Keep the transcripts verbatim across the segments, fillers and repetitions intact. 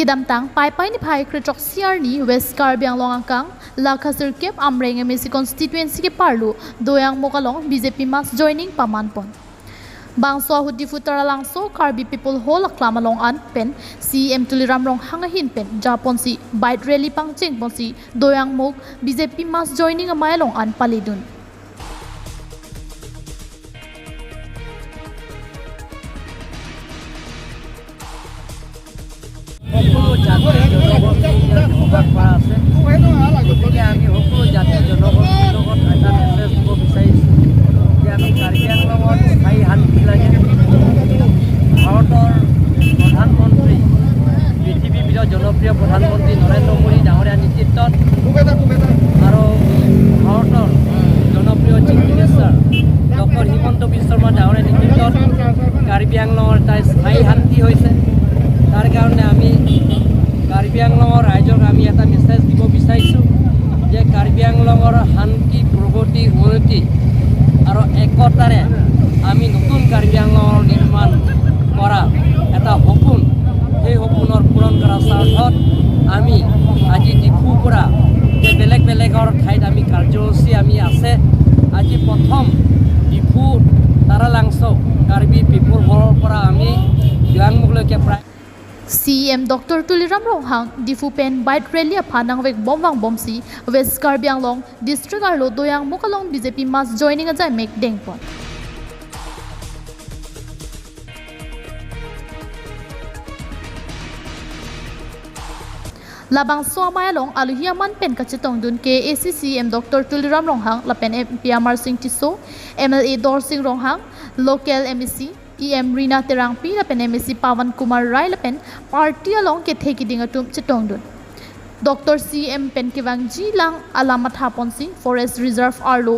Kedamtang Paipai niphai krethrok isi arni West Karbi Anglong angkang Lakha sirkep Amreng M A C constituency keparlo Doyangmukh along B J P mass joining pamanpon. Bangso ahut Diphu Taralangso Karbi People Hall aklam along an pen C E M Tuliram Ronghang ahin pen japonsi bike rally pangchengponsi Doyangmukh B J P mass joining amei along an paledun. সকলো জাতি জনগোষ্ঠী ইয়াত বসবাস কৰা আছে। গতিকে আমি সকলো জাতি জনগোষ্ঠীৰ লগত এটা মেছেজ দিব বিচাৰিছোঁ যে আমি কাৰ্বি আংলঙত স্থায়ী শান্তি লাগে। ভাৰতৰ প্ৰধানমন্ত্ৰী, পৃথিৱীৰ ভিতৰত জনপ্ৰিয় প্ৰধানমন্ত্ৰী নৰেন্দ্ৰ মোদী ডাঙৰীয়া নেতৃত্বত আৰু ভাৰতৰ জনপ্ৰিয় চিফ মিনিষ্টাৰ ডক্টৰ হিমন্ত বিশ্ব শৰ্মা ডাঙৰীয়া নেতৃত্বত কাৰ্বি আংলঙৰ এটা স্থায়ী শান্তি হৈছে। তাৰ কাৰণে আমি কাৰ্বি আংলঙৰ ৰাইজক আমি এটা মেছেজ দিব বিচাৰিছোঁ যে কাৰ্বি আংলঙৰ শান্তি, প্ৰগতি, উন্নতি আৰু একতাৰে আমি নতুন কাৰ্বি আংলঙৰ নিৰ্মাণ কৰা এটা সপোন, সেই সপোনৰ পূৰণ কৰাৰ স্বাৰ্থত আমি আজি ডিফুৰ পৰা যে বেলেগ বেলেগৰ ঠাইত আমি কাৰ্যসূচী আমি আছে। আজি প্ৰথম ডিফু তাৰালাংচ' কাৰ্বি পিপল হলৰ পৰা আমি দৈয়াংমুখলৈকে প্ৰায় C E M Doctor Tuliram Ronghang Diphu pen bike rally aphan nangvekbom vangbomsi West Karbi Anglong district arlo Doyangmukh along B J P mass joining ajaimek dengpon. Labangso amei along alohi aman pen kachetongdun K A A C C M Doctor Tuliram Ronghang lapen M P Amarsing Tisso, M L A Dorsing Ronghang, local M A C, E M Rina Terangpi lapen M A C Pawan Kumar Rai lapen party along kethe kiding atum chetongdun. Doctor C M pen kevangjilang alam mathaponsi Forest Reserve arlo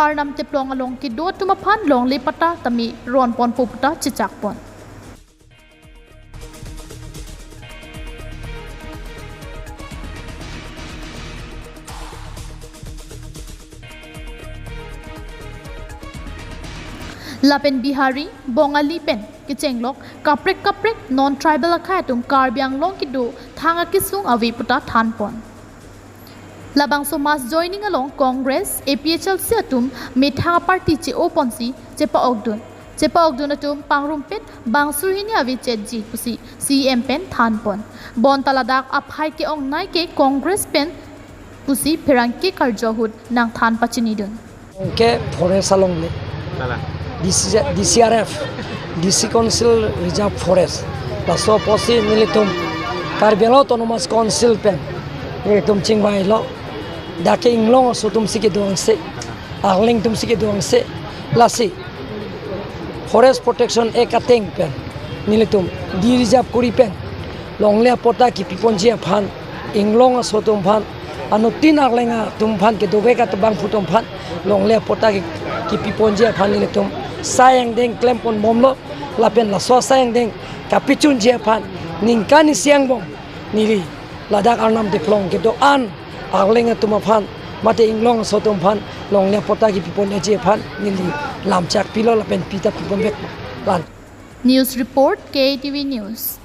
Arnam Teplong along kedo atum aphan longle patta tame ronponpo puta chechakpon. Lapen Bihari, Bongali pen kechenglok kaprek kaprek non-tribal akhei atum Karbi Anglong kedo thang akesung ave puta thanpon. Labangso mass joining along Congress, A P H L C atum methang aparty che-oponsi chepa-okdun. Chepa-okdun atum pangrumpet bang suri hini ave chetji pusi C E M pen thanpon. Bonta ladak aphai ke-ongnei ke Congress pen pusi pherangke karjo ahut nangthan pachinidun. Ke forest along le. Kala. D C, D C R F, D C Council Reserve Forest. Laso apotsi nelitum Karbi Anglong Autonomous Council pen nelitum chingvailo. Dak ke inglong aso atumsi kedo angse, arleng atumsi kedo angse. Lasi Forest Protection Act ateng pen nelitum de-reserve kori pen longle apatta kepiponji aphan, inglong aso atum aphan, anuttin arleng atum aphan, kedovek abangphu atum aphan longle apatta ke, kepiponji aphan nelitum sai angdeng klemponbomlo. Lapen laso sai angdeng kapachunji aphan ningkan isi angbong neli ladak Arnam Teplong kedo-an arleng atum aphan mate inglong aso atum aphan longle apatta kepiponji aphan neli lamchak pilo lapen pita piponvek lan. News report, K A T V News.